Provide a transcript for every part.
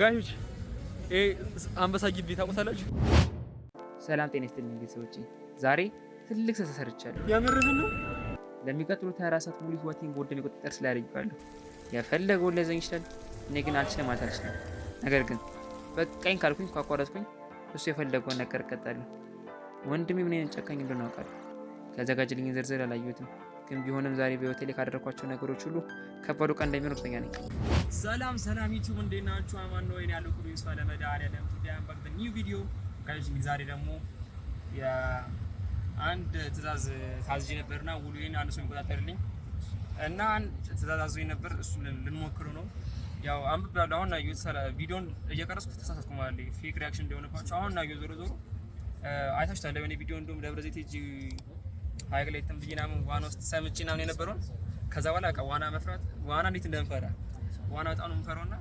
Guys ኦች፣ ይሄ አንበሳ ግቢ ታውቁታላችሁ? ሰላም ጤና ይስጥልኝ ቤተሰቦቼ። ዛሬ ትልቅ ስህተት ሰርቻለሁ። የምርህን ነው? ለሚቀጥሉት 24 ሰዓት ሙሉ ህይወቴን በወንድሜ ቁጥጥር ስር አድርጌዋለሁ። የፈለገውን ሊያዘኝ ይችላል። እኔ ግን አልችልም ማለት አልችልም። ነገር ግን በቃኝ ካልኩኝ፣ ካቋረጥኩኝ እሱ የፈለገውን ነገር እቀጣለሁ። ወንድሜ ምን አይነት ጨካኝ እንደሆነ አውቃለሁ። ያዘጋጀልኝን ዝርዝር አላየሁትም። ግን ቢሆንም ዛሬ በህይወቴ ላይ ካደረኳቸው ነገሮች ሁሉ ከባዱ ቀን እንደሚሆን እርግጠኛ ነኝ። ሰላም ሰላም ዩቲዩብ፣ እንዴት ናችሁ? አማን ነው ያለው ኩሉ ይስፋ ለመድኃኒዓለም። Today I'm back new video, guys። እንግዲህ ዛሬ ደግሞ የአንድ ትእዛዝ ታዝዤ ነበርና ውሎዬን አንድ ሰው የሚቆጣጠርልኝ እና አንድ ትእዛዝ አዞኝ ነበር። እሱን ልንሞክረው ነው። ያው አንብቤያለሁ። አሁን አየሁት። ቪዲዮን እየቀረጽኩ ተሳሳትኩ ማለት ነው። Fake reaction እንደሆነባቸው አሁን አየሁ። ዞሮ ዞሮ አይታችሁታል። የሆነ ቪዲዮ እንደውም ደብረ ዘይት ሄጄ ሀይቅ ላይ እንትን ብዬ ምናምን ዋና ውስጥ ሰምቼ ምናምን የነበረውን፣ ከዛ በኋላ በቃ ዋና መፍራት፣ ዋና እንዴት እንደምፈራ፣ ዋና በጣም ነው የምፈራው። እና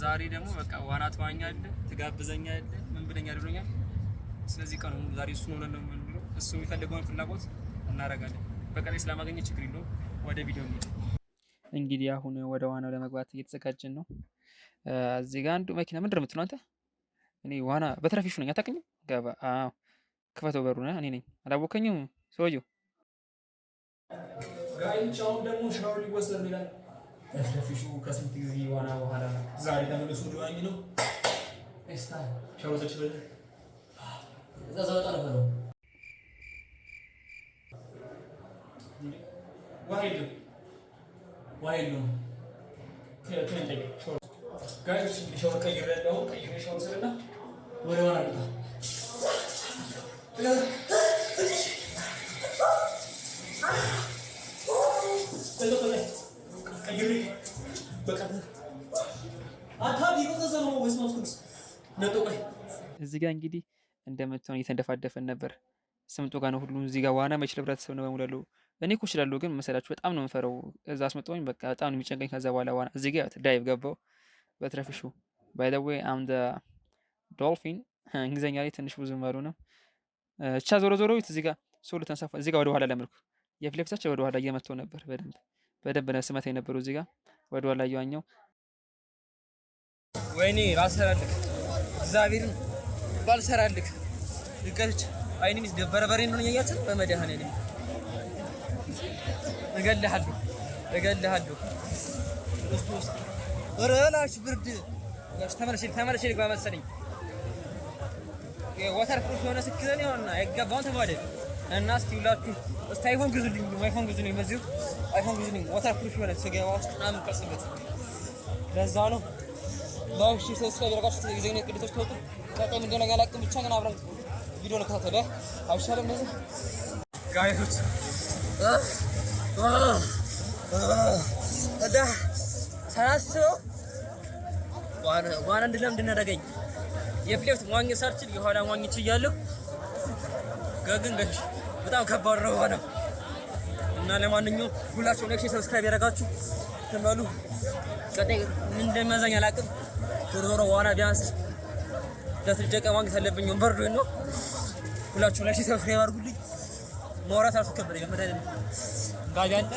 ዛሬ ደግሞ በቃ ዋና ትዋኛለህ፣ ትጋብዘኛለህ፣ ምን ብለኛል ብሎኛል። ስለዚህ ቀኑ ሙሉ ዛሬ እሱን ሆነን ነው የምንውለው። እሱ የሚፈልገውን ፍላጎት እናደርጋለን። በቃ ላይ ስለማገኘ ችግር የለውም። ወደ ቪዲዮ እንሂድ። እንግዲህ አሁን ወደ ዋናው ለመግባት እየተዘጋጀን ነው። እዚህ ጋር አንዱ መኪና ምንድን ነው የምትለው አንተ? እኔ ዋና በትራፊሹ ነኝ፣ አታውቅኝም? ገባ። አዎ ክፈተው በሩን። እኔ ነኝ፣ አላወከኝም ሰውየው። Guys፣ አሁን ደግሞ ሻወር ሊወሰድ ነው ይላል። በትራፊሹ ከስንት ጊዜ ዋና በኋላ ዛሬ ተመልሶ ሊዋኝ ነው። እስታ ሻወር ወሰድሽ በል። እዛ ዘወጣ ነበር። ውሃ የለም። ውሃ የለውም። Guys፣ እንግዲህ ሻወር ቀይሬያለሁ። አሁን ቀይሬ ሻወር ስልና ወደ ዋና ልውጣ። ቀይሬ በቃ አካባቢ ቀዘዘ ነው ወይስ ማስኩስ ነጦ ቆይ። እዚህ ጋር እንግዲህ እንደምትሆን እየተንደፋደፈን ነበር። ስምጦ ጋር ነው ሁሉም። እዚህ ጋር ዋና መችል ህብረተሰብ ነው በሙሉ ያለው። እኔ እኮ እችላለሁ፣ ግን መሰላችሁ በጣም ነው የምፈራው። እዛ አስመጣሁኝ በቃ በጣም ነው የሚጨንቀኝ። ከዛ በኋላ ዋና እዚህ ጋር dive ገባው በትረፍሹ። By the way, I'm the dolphin። እንግሊዝኛ ላይ ትንሽ ብዙም ባልሆንም ብቻ ዞሮ ዞሮ እዚህ ጋር ሶሎ ተንሳፋ። እዚህ ጋር ወደ ኋላ ለመድኩ። የፊት ለፊታቸው ወደ ኋላ እየመታው ነበር። በደንብ በደንብ ነው ስመታ የነበረው። እዚህ ጋር ወደ ኋላ እየዋኘው። ወይኔ ባልሰራልክ፣ እግዚአብሔርን ባልሰራልክ ልቀች አይኔን በርበሬ እንደሆነ እያያችሁ በመድኃኒዓለም እገልሃለሁ፣ እገልሃለሁ። ክርስቶስ ኧረ ላሽ ብርድ ላሽ። ተመለሽ ተመለሽ ልግባ መሰለኝ። Waterproof የሆነ ስልክ ይዘን ይሆንና አይገባውን ተባለ እና እስቲ ሁላችሁ እስቲ አይፎን ግዙልኝ፣ አይፎን ግዙልኝ፣ በዚሁ አይፎን ግዙልኝ። Waterproof የሆነ ስገባ ውስጥ ምናምን ቀርጽበት ለዛ ነው። Like፣ share፣ subscribe ያደርጋችሁ የዜግነት ግዴታችሁ ተወጡ። ቀጣይ ምን እንደሆነ አላውቅም፣ ብቻ ግን አብረን ቪዲዮ እንከታተል አይሻልም? እንደዚህ guys ኦች እና ሳላስበው ዋና እንድለምድ እናደርገኝ። የፊት ለፊት መዋኘት ሳልችል የኋላ መዋኘት ችያለሁ። ግን በጣም ከባድ ነው ዋና። እና ለማንኛውም ሁላችሁ like፣ share፣ subscribe ያደረጋችሁ ትመሉ። ቀጣይ ምን እንደሚያዛኝ አላውቅም። ዞሮ ዞሮ ዋና ቢያንስ ለትልቅ መዋኘት አለብኝ። በርዶኝ ነው። ሁላችሁ like፣ share፣ subscribe አድርጉልኝ። ማውራት ራሱ ከበደኝ። መድኃኒዓለም ጋቢ አለ።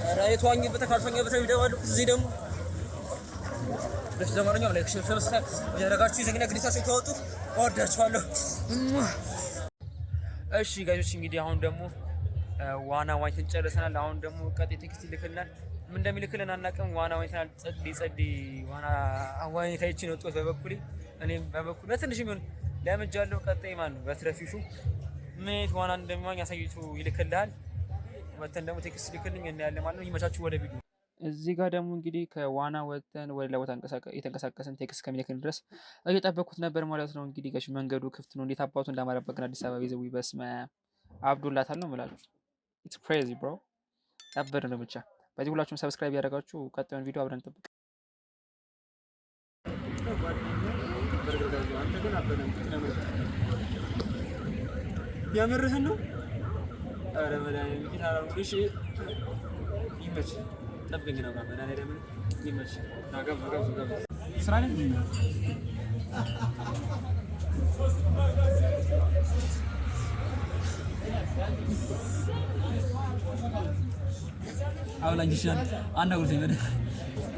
ኧረ የተዋኘበት ካልተዋኘበት ይደባሉ። እዚህ ደግሞ ለማንኛውም like፣ share፣ subscribe ያደረጋችሁ የዜግነት ግዴታችሁን ተወጡ። እወዳችኋለሁ። እሺ guys ኦች፣ እንግዲህ አሁን ደግሞ ዋና ዋኝተን ጨርሰናል። አሁን ደግሞ ቀጣይ text ይልክልናል። ምን እንደሚልክልን አናውቅም። ዋና ዋኝተናል። ጸዴ ጸዴ ዋና ዋኝታ አይቼ ነው ወጣሁት በበኩሌ። እኔም በበኩሌ በትንሽ የሚሆን ለምጃለሁ። ቀጣይ ማን ነው በትረፊሹ ምን አይነት ዋና እንደሚዋኝ አሳይቶ ይልክልሃል። ወተን ደግሞ text ይልክልኝ እናያለን ማለት ነው። ይመቻችሁ። ወደ ቪዲዮ። እዚህ ጋር ደግሞ እንግዲህ ከዋና ወጥተን ወደ ሌላ ቦታ እየተንቀሳቀስን text ከሚልክልን ድረስ እየጠበኩት ነበር ማለት ነው። እንግዲህ guys፣ መንገዱ ክፍት ነው። እንዴት አባቱ እንዳማረበት ግን አዲስ አበባ ይዘው በስመ አብዶላታል ነው የምላችሁ። It's crazy, bro። ያበደ ነው ብቻ። በዚህ ሁላችሁም subscribe ያደረጋችሁ ቀጣዩን ቪዲዮ አብረን እንጠብቅ። የምርህን ነው? ኧረ መድኃኒዓለም እሺ፣ ይመችህ። ጠብቀኝ ነው መድኃኒዓለም ይመችህ። ና ጋብዙ ጋብዙ ጋብዙ። ስራ ላይ ነው። አብላኝ። እሺ አንድ አጉርሰኝ።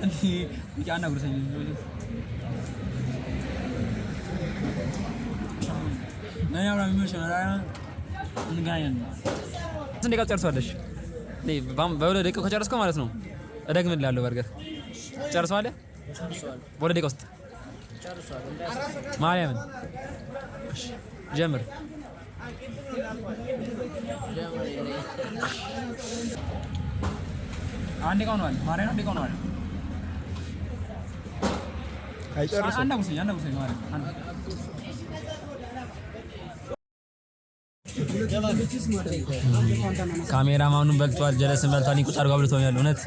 እንዴ አናግሮሰኝ ስንት ደቂቃ ጨርሰዋለሽ? በሁለት ደቂቃ ከጨረስከው ማለት ነው እደግምልሃለሁ። በርገር ጨርሰዋለህ? በሁለት ደቂቃ ውስጥ ማርያምን ጀምር። አንድ ደቂቃ ሆኗል። ማርያምን አንድ ደቂቃ ሆኗል። አንድ አጉርሰኝ፣ አንድ አጉርሰኝ ማርያምን። ካሜራማኑን በልቷል፣ ጀለስን በልቷል። ቁጭ አድርጎ አብልቶኛል። እውነት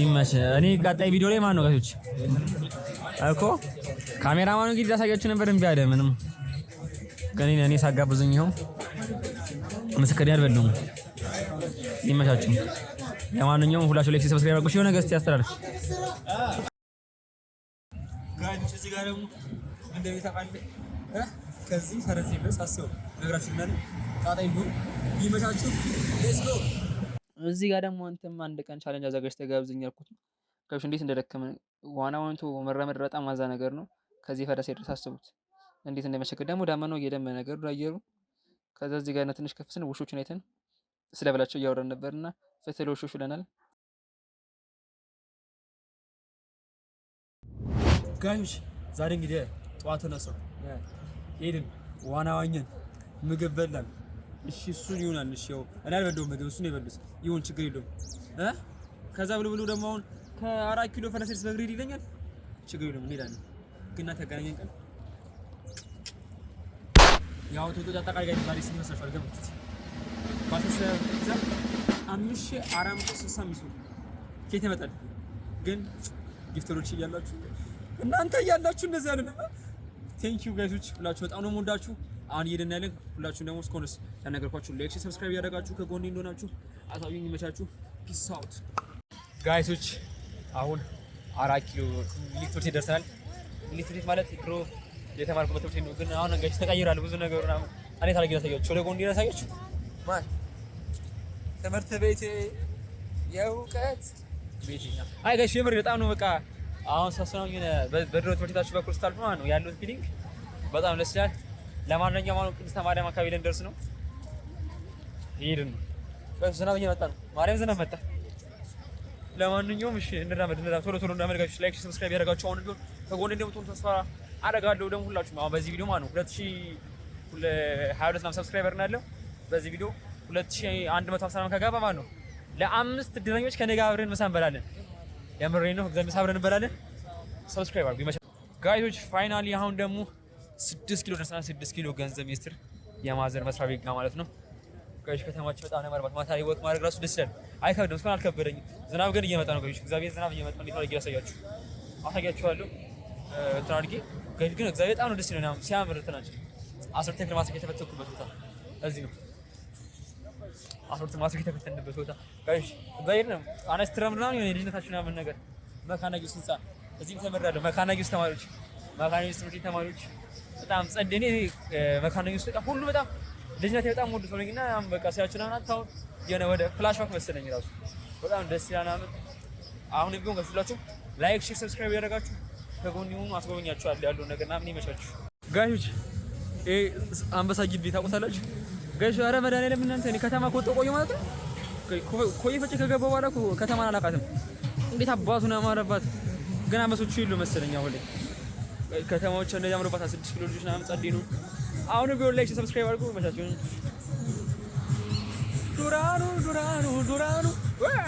ይመች። እኔ ቀጣይ ቪዲዮ ላይ ማን ነው guys ኦች እኮ ካሜራማኑ እንግዲህ ላሳያችሁ ነበር፣ እምቢ አለ። ምንም ግን እኔ ሳጋብዙኝ ይኸው ምስክር አልበሉም። ይመቻችሁ። ለማንኛውም ሁላችሁ like፣ subscribe አድርጉ። የሆነ ገዝት ያስተላልፍ guys እዚህ ጋር ደግሞ እንደሚታውቃለህ ከዚህ ፈረንሳይ ድረስ አስበው ነግራችሁ ምናምን ጣጣ ይሁን ይመቻችሁ። Let's go። እዚህ ጋር ደግሞ አንተም አንድ ቀን challenge አዘጋጅተህ ጋብዘኝ ያልኩት guys እንዴት እንደደከመን ዋና ዋኝቶ መራመድ በጣም አዛ ነገር ነው። ከዚህ ፈረሴ ድረስ አስቡት እንዴት እንደመሸከ ደግሞ ዳመናው እየደመነ ነገር አየሩ። ከዛ እዚህ ጋር ትንሽ ከፍ ስንል ውሾችን አይተን ስለበላቸው እያወራን ነበርና ፍትህ ለውሾች ብለናል። Guys ኦች ዛሬ እንግዲህ ጠዋት ተነሳው ሄድን፣ ዋና ዋኘን፣ ምግብ በላን። እሺ እሱን ይሆናል። እሺ ያው እኔ አልበላሁም ምግብ እሱን የበሉት ይሁን ችግር የለውም እ ከዛ ብሎ ብሎ ደግሞ አሁን ከአራት ኪሎ ፈረንሳይ ድረስ በእግሬ ይለኛል። ችግር የለውም እንሄዳለን። ግን ተገናኘን ቀን ያው ቶቶ አጠቃላይ ጋር ዛሬ ስንት ይመስላችኋል? ገምቱ እስኪ። ባልተሰብ ገንዘብ 5465 ብር ከየት ይመጣል? ግን gifter ኦች እያላችሁ እናንተ እያላችሁ እንደዚህ ያለ thank you guys ኦች ሁላችሁ በጣም ነው የምወዳችሁ። አሁን እየሄድን ያለን ሁላችሁም ደግሞ እስከሆነስ ያነገርኳችሁ like፣ subscribe እያደረጋችሁ ከጎኔ እንደሆናችሁ አሳዩኝ። ይመቻችሁ። Peace out Guys ኦች አሁን አራት ኪሎ ሚኒሊክ ትምህርት ቤት ደርሰናል። ሚኒሊክ ትምህርት ቤት ማለት ድሮ የተማርኩበት ትምህርት ቤት ነው፣ ግን አሁን guys ተቀይሯል ብዙ ነገሩ ምናምን። እኔ ታዲያ ላሳያችሁ፣ ወደ ጎን ላሳያችሁ። ማን ትምህርት ቤት የእውቀት ቤት። አይ guys የምር በጣም ነው በቃ አሁን ሳስበው የሆነ በድሮ ትምህርት ቤታችሁ በኩል ስታልፉ ማለት ነው ያለው feeling በጣም ደስ ይላል። ለማንኛውም አሁን ቅድስተ ማርያም አካባቢ ልንደርስ ነው። ይሄድን ነው ዝናብ እየመጣ ነው። ማርያም ዝናብ መጣ። ለማንኛውም እሺ እንራመድ እንራመድ፣ ቶሎ ቶሎ እንራመድ። Guys like subscribe ያደርጋችሁ አሁን ቢሆን ከጎን እንደምትሆኑ ተስፋ አደርጋለሁ። ደግሞ ሁላችሁም አሁን በዚህ ቪዲዮ ማለት ነው 2022 ምናምን subscriber ነው ያለው። በዚህ ቪዲዮ 2150 ከገባ ማለት ነው ለአምስት እድለኞች ከኔ ጋር አብረን ምሳ እንበላለን። የምሬን ነው፣ እግዚአብሔር ምሳ አብረን እንበላለን። Subscribe አድርጉ። ይመቻል guys ኦች። Finally አሁን ደግሞ 6 ኪሎ ደርሰናል። 6 ኪሎ ገንዘብ ሚኒስትር የ mother መስሪያ ቤት ጋር ማለት ነው። Guys ከተማችን በጣም ነው ያማረባት። ማታ ላይ walk ማድረግ ራሱ ደስ ይላል። አይከብድም፣ እስካሁን አልከበደኝም። ዝናብ ግን እየመጣ ነው guys። እግዚአብሔር ዝናብ እየመጣ ነው። እንዴት አድርጌ ላሳያችሁ አሳያችኋለሁ። እንትን አድርጌ guys ግን እግዚአብሔር በጣም ነው ደስ ይላል። ሲያምር እንትናችን አስራ ሁለተኛ ክፍል ማትሪክ የተፈተንኩበት ቦታ እዚህ ነው። አስራ ሁለት ማትሪክ የተፈተንበት ቦታ guys እግዚአብሔር ነው። አነስ ትረምድ ምናምን የሆነ የልጅነታችሁ ምናምን ነገር መካነ ኢየሱስ ህንፃ እዚህም ተምሬያለሁ። መካነ ኢየሱስ ተማሪዎች፣ መካነ ኢየሱስ ትምህርት ቤት ተማሪዎች በጣም ጸድ እኔ መካነ ኢየሱስ በጣም ሁሉ በጣም ልጅነቴ በጣም ወዱ ሰው ነኝና በቃ ሲያችሁ ምናምን አታውን የሆነ ወደ flashback መሰለኝ ራሱ በጣም ደስ ይላል ምናምን። አሁን ቢሆን ከሁላችሁ like፣ share፣ subscribe ያደረጋችሁ ከጎን ይሁኑ። አስጎበኛችኋለሁ ያለውን ነገር ምናምን ይመቻችሁ guys ኦች። ይሄ አንበሳ ግቢ ታውቁታላችሁ guys? ኧረ መድኃኒዓለም እናንተ እኔ ከተማ ከወጣሁ ቆየሁ ማለት ነው። ኮዬ ፈጬ ከገባሁ በኋላ እኮ ከተማን አላውቃትም። እንዴት አባቱ ነው ያማረባት። ግን አንበሶቹ የሉ መሰለኝ አሁን ላይ ከተማዎች እንደዚህ አምሮባታል። 6 ኪሎ ልጆች ምናምን ጸዴ ነው። አሁንም ቢሆን like subscribe አድርጉ። ይመቻችሁ። ዱራኑ ዱራኑ ዱራኑ።